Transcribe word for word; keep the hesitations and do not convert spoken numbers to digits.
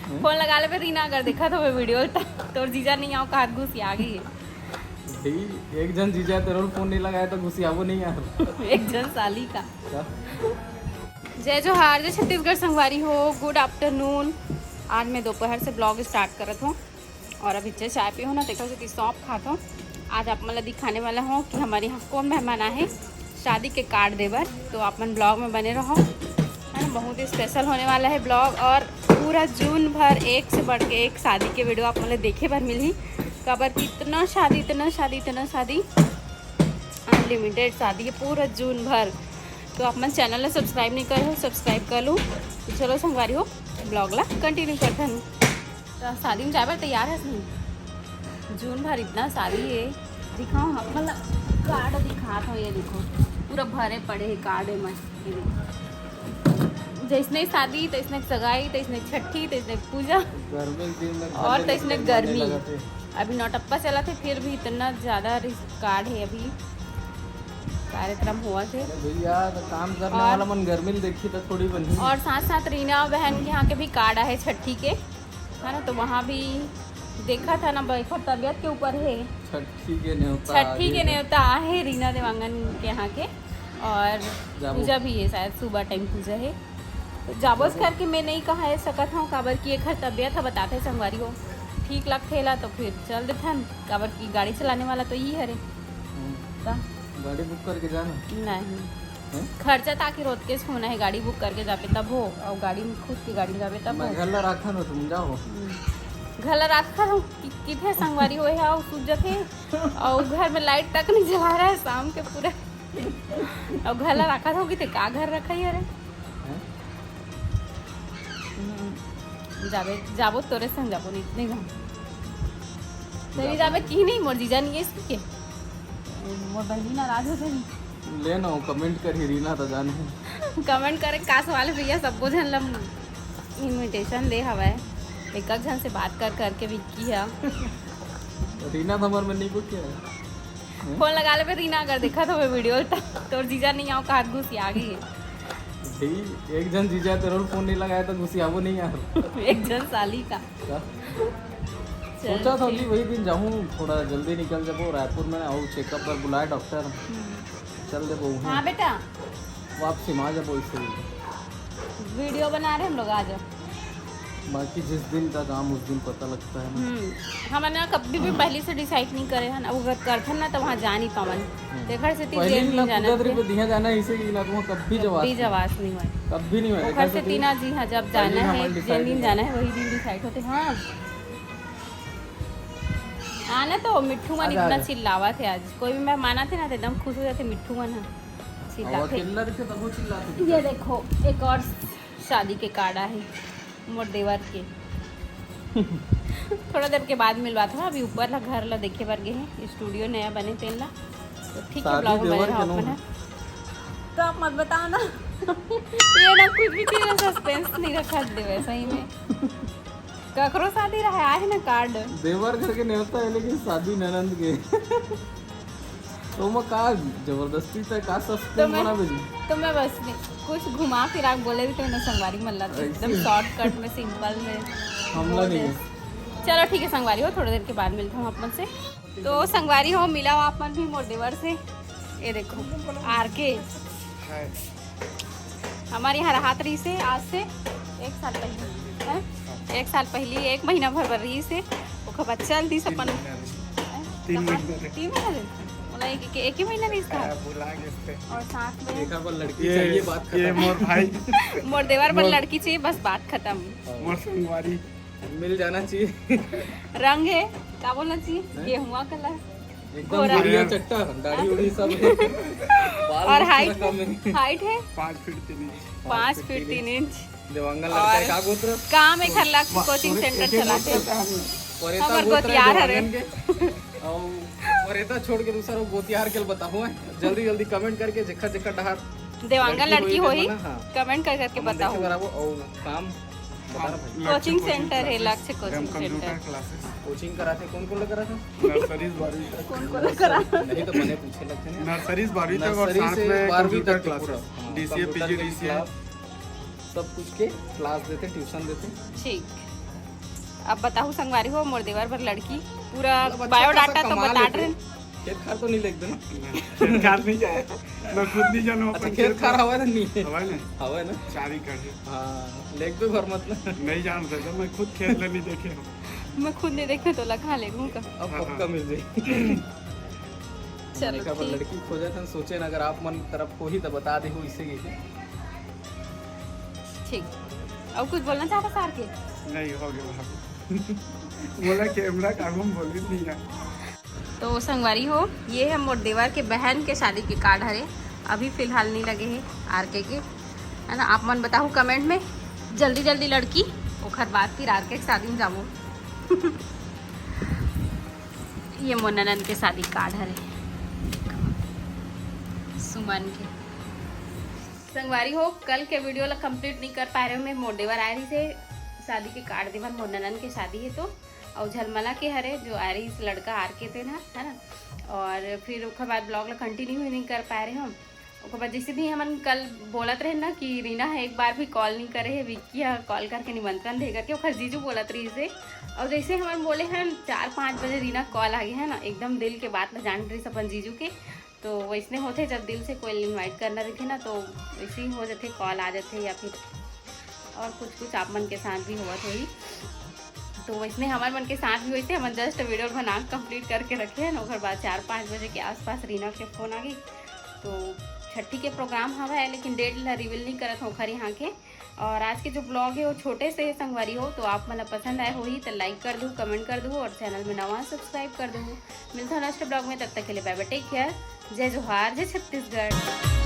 Phone लगा लेबे रीना, अगर देखत होबे वीडियो त तोर जीजा नहीं आओ कहत घुसिया गई। भाई, एक जन जीजा तेरे फोन नहीं लगाया तो घुसियाबो नहीं यार। एक जन साली का। क्या? जय जोहार, जय छत्तीसगढ़ संगवारी हो, गुड आफ्टरनून। आज मैं दोपहर से ब्लॉग स्टार्ट करत हूँ और अभी जे चाय पी हूँ ना, तेकर सेती सौंफ खात हूँ। आज आप मन ला दिखाने वाला हूँ कि हमारे यहाँ कौन मेहमान आए हैं शादी के कार्ड देबर। तो आप मन ब्लॉग में बने रहो, है ना, बहुत ही स्पेशल होने वाला है ब्लॉग। और पूरा जून भर एक से बढ़ के एक शादी के वीडियो आप मन ला देखे बर मिलही। काबर कि इतना शादी, इतना शादी, इतना शादी, अनलिमिटेड शादी है पूरा जून भर। तो आप मन चैनल ला सब्सक्राइब नहीं करे हो, सब्सक्राइब कर लो। तो चलो संगवारी हो, ब्लॉग ला कंटिन्यू करथन। तो शादी में जाए बर तैयार है नहीं? जून भर इतना शादी है, दिखाओ हम, मतलब कार्ड दिखात हूँ, ये देखो पूरा भरे पड़े है कार्ड में। ये देखो, जैसने शादी तैसने सगाई, तैसने छठी, तैसने पूजा गर्मी के दिन में और घर तैसने में गर्मी। लगा थे। अभी नौ टप्पा चला थे, फिर भी इतना ज्यादा रिस- कार्ड है अभी कार्यक्रम हुआ थे। अरे भैया, तो काम करने और- वाला मन गर्मी में देखी तो थोड़ी बनी। और साथ साथ रीना बहन के यहाँ के भी कार्ड आए छठी के, है ना, तो वहाँ भी देखा था ना, एकर तबीयत के ऊपर है। छठी के न्योता छठी आगे के है। न्योता आहे रीना देवांगन के यहाँ के, और जाबो। पूजा भी है, शायद सुबह टाइम पूजा है। तो जाबोस करके मैं नहीं कहा है सकत हूँ, काबर कि एकर तबीयत है, बताते संगवारी हो, ठीक लगथे ला तो फिर चल देथन, काबर कि गाड़ी चलाने वाला तो ई हरे। हम्म, का? गाड़ी बुक करके जाना। नहीं, हैं? खर्चा ताकि रोज के होना है, गाड़ी बुक करके जाबे तब हो, और गाड़ी में खुद की गाड़ी में जाबे तब हो। मैं घर ला रखा ना, तुम जाओ। घर ला रात खा कि, किथे संगवारी होए है, अउ सूत जथे, अउ घर में लाइट तक नहीं जला रहा है शाम के पूरा। अउ घर ला रखा था कि ते का घर रखा ही अरे। हैं? हम्म, जाबे, जाबो तोरे संग जाबो नहीं, नहीं जाबो। तेरी जाबे की नहीं, मोर जीजा नहीं है इसके। मोर बहनी नाराज हो जाएगी। ले ना, कमेंट कर ही रीना तो जाने। कमेंट करे का सवाल है भैया, सबको झन ला इनविटेशन दे हवाए, एक एक झन से बात कर करके विक्की है। रीना तो हमारे में नहीं पूछे है। फोन लगा लेबे रीना, अगर देखत होबे वीडियो त तोर जीजा नहीं आओ कहत घुसिया गई है। भाई, एक जन जीजा तेरे फोन नहीं लगाया तो घुसियाबो नहीं यार। एक जन साली का। क्या? चल, सोचा था ठीक। कि वही दिन जाऊँ, थोड़ा जल्दी निकल जाबो रायपुर में, आओ चेकअप पर बुलाए डॉक्टर, हम्म। चल देबो वहीं। हाँ बेटा, वापसी में आ जाबो इससे। वीडियो बना रहे हम लोग, आ जाओ। बाकी जिस दिन का काम उस दिन पता लगता है ना। हम्म, हम ना कभी भी पहले से डिसाइड नहीं करे हैं, अब अगर करथन ना तो वहाँ जा नहीं पावन। तेखर से तीन पहले दिन ही ना जाना कुदरत है। रिपे दिया जाना, इसे की ना तुम कब भी जवाब। कभी जवाब नहीं हुआ। कब भी नहीं हुआ। ओखर से तीना जी हाँ, जब जाना हमारे है, decide जिन दिन नहीं जाना है वही दिन डिसाइड होते। हाँ, आना तो मिट्ठू मन आ जा, आ इतना जा। चिल्लावा थे आज, कोई भी मेहमान आते ना तो एकदम खुश हो जाते, मिट्ठू मन हाँ अब चिल्लाते। अकेला रखे तब वो चिल्लाते। ये देखो, एक और शादी के कार्ड आहे मोर देवर के। थोड़ा देर के बाद मिलवात हूँ, अभी ऊपर ला घर ला देखे बर गए हैं, स्टूडियो नया बने तेन ला, तो ठीक है, शादी ब्लॉग में देवर बने के रहो नो अपन है। है। तो आप मत बताओ ना। ये ना कुछ भी चीज सस्पेंस नहीं रखा देवे सही में। ककरो शादी रहे, आए ना कार्ड। देवर घर के न्योता है लेकिन शादी ननंद के। तो मैं का जबरदस्ती तय का तो सस्पेंस मैं बना भेजी। तो मैं बस नहीं, कुछ घुमा फिरा के बोले भी तो ना संगवारी मन ला, तो एकदम ऐसे? शॉर्टकट में, सिंपल में हमला बोल नहीं दे। है। चलो ठीक है संगवारी हो, थोड़ी देर के बाद मिलता हूँ आप मन से। तो संगवारी हो, मिला हो आप मन भी मोर देवर से। ये देखो आर के हमारे यहाँ राहत रहिस हे आज से एक साल पहले, हैं? एक साल पहले एक महीना भर बर रहिस हे, ओकर बाद चल दिस अपन। हैं? तीन कहाँ? महीना रहे। तीन महीना रहे? बोला एक, एक, एक ही महीना रहिस था। भुला गए थे। और साथ में देखा पर लड़की ये चाहिए, बात ये खत्म। मोर भाई मोर देवर बर मोर- लड़की चाहिए, बस बात खत्म। मोर संगवारी। मिल जाना चाहिए। रंग है, का बोलना चाहिए, गेहुआ कलर। एकदम गोरा। बढ़िया चट्टा, दाढ़ी उड़ी सब है। बाल और उस हाइट तरह कम है। हाइट है पाँच फीट तीन इंच। पाँच फीट तीन इंच। देवांगन और लड़का है, का गोत्र? काम एकर लक्ष्य कोचिंग सेंटर चलाते। परेता हमर गोत्र है गोतियार हरे। देवांगन के। और परेता छोड़ के दूसरा वो गोतियार के बताहूँ है। जल्दी जल्दी कमेंट करके जेखर जेखर डहार देवांगन लड़की लड़की होई होई, देख ना, हाँ। कमेंट कर करके हम देखे बताओ। बराबर और काम बता रहा भाई। कोचिंग सेंटर है, लक्ष्य coaching computer centre. Classes. Coaching कराते कौन कौन लगा रहा था? नर्सरी बारहवीं तक। कौन कौन करा? नहीं तो मैंने पूछे लगते हैं। नर्सरी बारहवीं तक और नर्सरी साथ से में बारहवीं कंप्यूटर तक के क्लासेस। पूरा। हाँ, डीसीए कंप्यूटर पीजी के डीसीए। क्लास, सब कुछ के क्लास देते, ट्यूशन देते। ठीक। अब बताहू संगवारी हो, मोर देवर बर लड़की पूरा मतलब अच्छा खासा बायोडाटा तो कमा बता लेथे। रहे। खेत खार तो नहीं लेगदन। खेत खार नहीं जाए, मैं खुद नहीं जानू अच्छा, अपन खेत खार हवा तो नहीं है। हवा है ना? हवा है ना? शादी कर दे। हाँ, लेग दे भर मत ना। नहीं जानते तो मैं खुद खेत ले नहीं देखे हूँ। मैं खुद नहीं देखे तो लखा ले घूम का। अब हाँ, पक्का हाँ। मिल जाए। चलो एकर बर ठीक, लड़की खोजत हन, सोचे न अगर आप मन तरफ होही तो बता दे हो इसे के। ठीक। और कुछ बोलना चाहता सार के? नहीं, हो गया। बोला कैमरा का हम बोले नहीं है। तो संगवारी हो, ये है मोर देवर के बहन के शादी के कार्ड हरे। अभी फिलहाल नहीं लगे है आरके के, है ना? आप मन बताहू कमेंट में, जल्दी जल्दी लड़की, ओखर बाद फिर आरके के शादी में जाबो। ये मोर ननद के शादी कार्ड हरे सुमन के। संगवारी हो, कल के वीडियो ला कंप्लीट नहीं कर पाए रहे मैं, मोर देवर आए रहिसे शादी के कार्ड देवन, मोर ननद के शादी है तो, और झलमला के हरे जो आए रहिस लड़का आरके तेन ह, है ना। और फिर ओकर बाद ब्लॉग ला कंटिन्यू ही नहीं कर पाए रहे हम। ओकर बाद जैसे भी हमन कल बोलत रहे ना कि रीना है एक बार भी कॉल नहीं करे है, विक्की ह कॉल करके निमंत्रण दे करके ओकर जीजू बोलत रहिसे। और जैसे हमन बोले हैं चार पाँच बजे रीना कॉल आ गए है ना, एकदम दिल के बात ला जान रहिस अपन जीजू के। तो वैसने होथे जब दिल से कोई इनवाइट करना रहिथे ना, तो वैसे ही हो जाथे, कॉल आ जाथे या फिर और कुछ कुछ आप मन के साथ भी होवत होही। तो वैसने हमर मन के साथ भी होइसे, हमन जस्ट वीडियो बना कंप्लीट करके रखे हैं। ओकर बाद चार पाँच बजे के आसपास रीना के फोन आ गई। तो छठी के प्रोग्राम हवा है, लेकिन डेट ला रिवील नहीं करत हों ओखर यहाँ के। और आज के जो ब्लॉग है वो छोटे से है संगवारी हो, तो आप मन ला पसंद आए होही तो लाइक कर दू, कमेंट कर दू और चैनल में नवा सब्सक्राइब कर दू। मिलता हूँ नेक्स्ट ब्लॉग में, तब तक के लिए बाय बाय, टेक केयर, जय जोहार, जय छत्तीसगढ़।